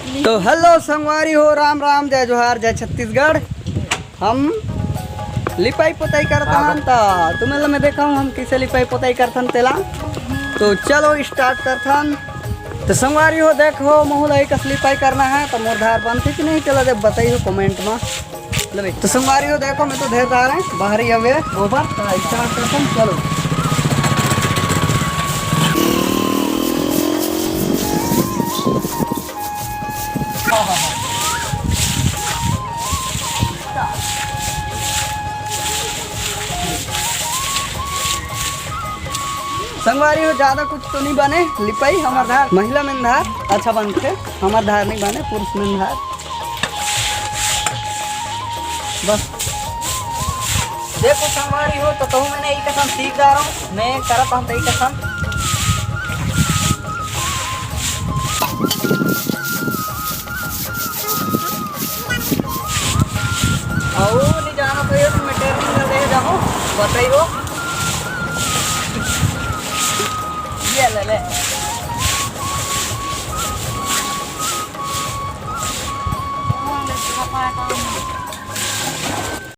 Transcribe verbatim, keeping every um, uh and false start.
तो हेलो संगवारी हो, राम राम, जय जोहार, जय छत्तीसगढ़। हम लिपाई पोताई करत हन, त तुम्हें ल मैं देखाऊं हम कैसे लिपाई पोताई करथन तेला। तो चलो स्टार्ट करथन। तो संगवारी हो, देखो, महू ल एक कस लिपाई करना है, तो मोर धार बनथे कि नहीं, तेला दे बताइयो कमेंट में। ले भाई, तो संगवारी हो, देखो, मैं तो धर डारे हंव बाहरी अवे गोबर, तो स्टार्ट करथन, चलो। संगवारी हो, ज्यादा कुछ तो नहीं बने लिपाई, हमर धार महिला मन धार अच्छा बनथे, हमर धार नहीं बने, पुरुष मन धार। बस देखो संगवारी हो, तो कहूँ मैंने एक कसम सीख जा रहा हूँ, मैं करत हूँ तो एक कसम। अउ नहीं जाना तो ये मैं ट्रेनिंग कर दे जाऊँ, बताइए। ये ले ले।